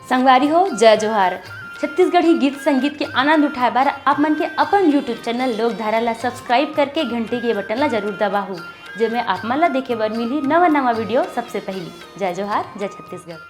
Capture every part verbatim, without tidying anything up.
संगवारी हो, जय जोहार। छत्तीसगढ़ी गीत संगीत के आनंद उठाए बर आप मन के अपन YouTube चैनल लोकधारा ला सब्सक्राइब करके घंटी के बटन ला जरूर दबाहू, जेमे आप मन ला देखे बर मिलही नवा नवा वीडियो सबसे पहली। जय जोहार, जय छत्तीसगढ़।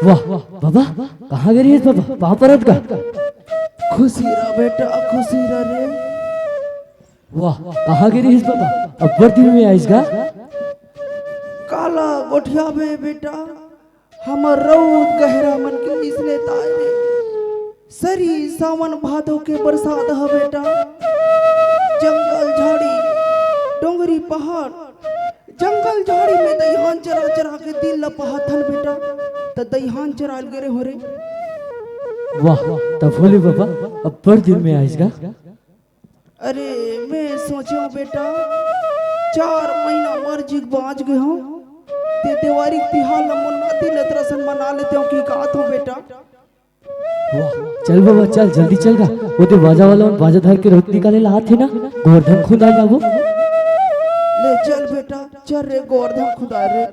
वाह, बाबा, कहाँ गे रहिस बाबा? पाँव परत का? खुशी रह बेटा, खुशी रह रे। वाह, कहाँ गे रहिस बाबा? अब्बड़ दिन में आइस गा। काला गोठियाबे बेटा, हमर रउत गहरा मन के इसने ताय रे। सरी सावन भादो के बरसात ह बेटा। जंगल झाड़ी, डोंगरी पहाड़, जंगल झाड़ी में दइहान चरा चरा के दिन ल पहाथन बेटा। त दइहान चराल गे रेहों रे। वाह, तभो ले बाबा, अब्बड़ दिन में आइस गा। अरे, मैं सोचेंव बेटा, चार महीना मर जिग बाँच गे हों, ते देवारी के तिहार ल मोर नाती नतरा सन मना लेतेंव कि कहत हों बेटा। वाह, चल बाबा, चल, जल्दी चल गा। ओदे बाजा वाला मन बाजा धर के रउत निकाले ला आत हे ना, गोवर्धन खुंदार जाबो। ले चल बेटा, चल रे गोवर्धन खुंदार रे।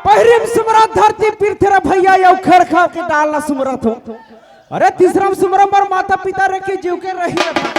पहिरिम सुमरत धरती पृथ्वी भैया, अउ खर खा के दाल ला सुमरत हों। अरे, तीसरा म सुमरम बर माता पिता रे के जीव के रही रखा।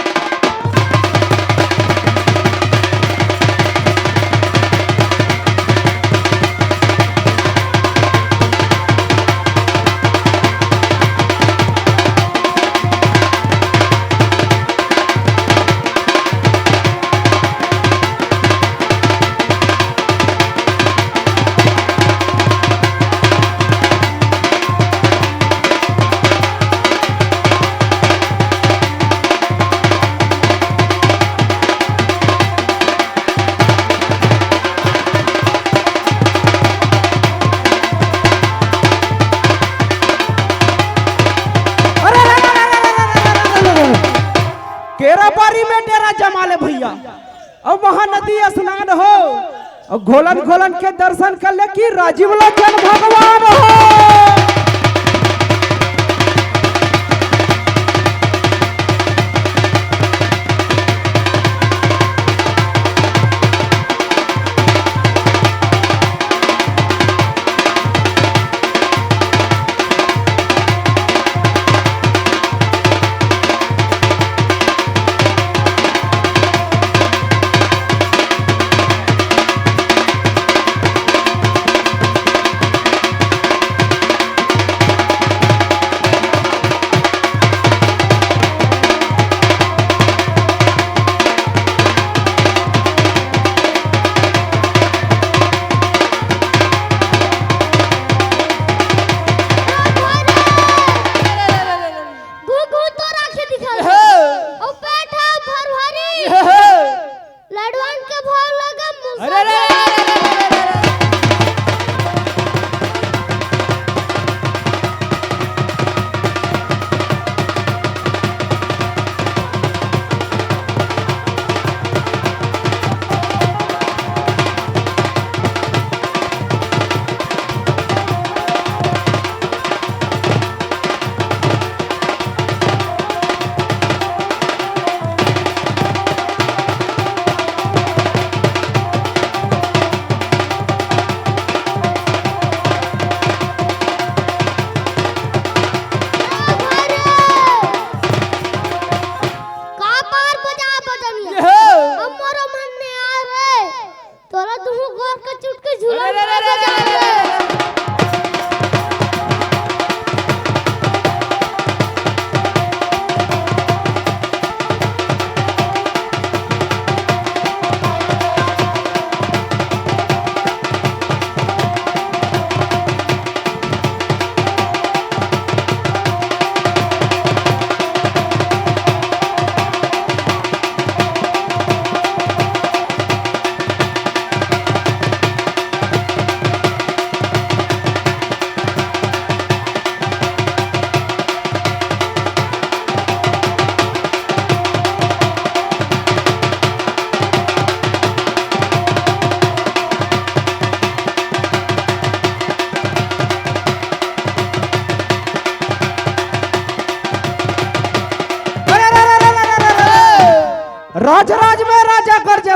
केरा बारी में डेरा जमा ले भैया, अउ महानदी स्नान हो, अउ घोलन घोलन के दर्शन कर ले कि राजीव लोचन भगवान हो।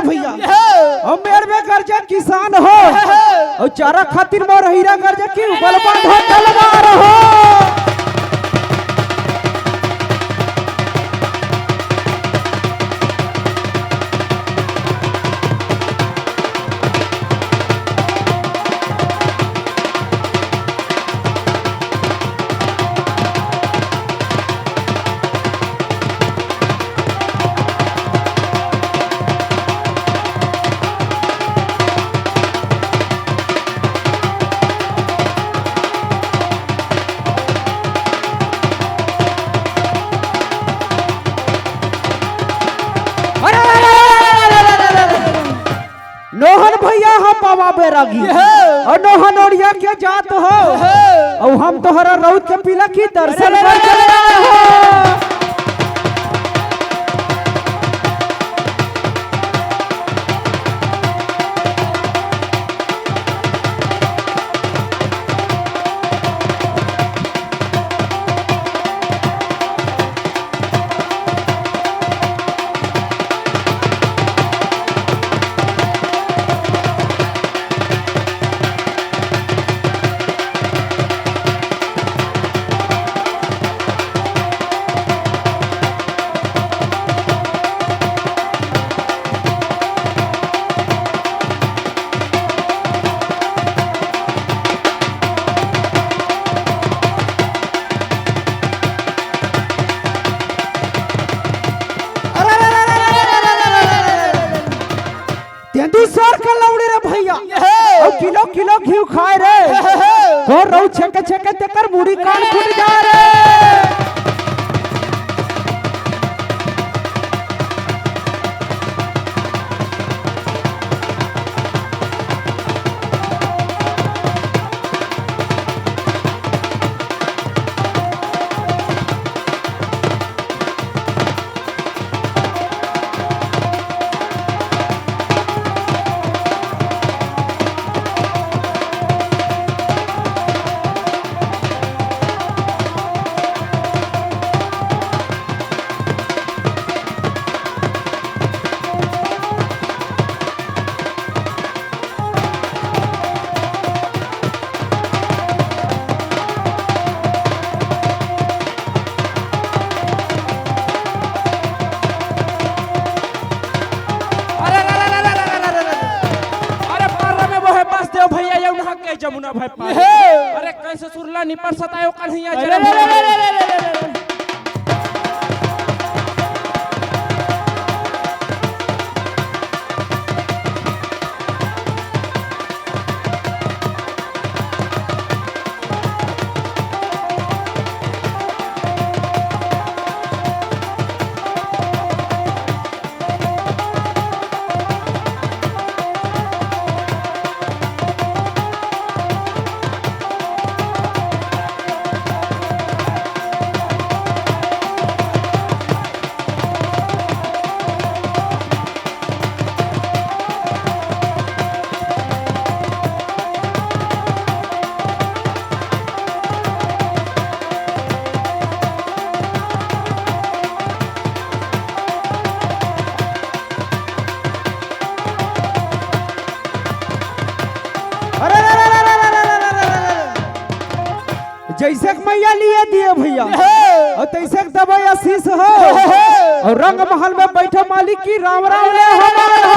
भैया, हम मेड़ में गरजे किसान हो, अउ चारा खातिर मोर हीरा गरजे कि उबल बांधो तलवार हो। अरे, अरे, अरे, अरे, अरे, अरे, अरे, अरे। नोहन भैया ह पावा बैरागी। अउ नोहन ओड़िया के जात हो। अउ हम तोहरा रउत के पीला की दर्शन अरे, अरे, कर अरे, चले अरे, आए हो। अरे, अरे, अरे, अरे, अरे, अरे, अरे, अरे, अरे। तेंदू सर के लौड़ी रे भैया। अउ किलो किलो घीव खाए रे। तोर रउत छेके छेके तेकर मुड़ी कान फूट जाए रे। अरे, अरे, अरे, अरे, अरे, अरे, अरे, अरे। अरे, पार में वो है बासदेव भैया, ये उन्हा के जमुना भाई पार। हे। अरे, कैसे सुरला निपर सतायो कन्हैया अरे, जन्म अरे, अरे, अरे, अरे, अरे, अरे। अरे, अरे, अरे, अरे। जैसे के मैया लिए दिए भैया, हे। अउ तैसे के दबे आशीष हो। हे, हे। अउ रंग महल में बैठे मालिक की राम राम ले हमार हो।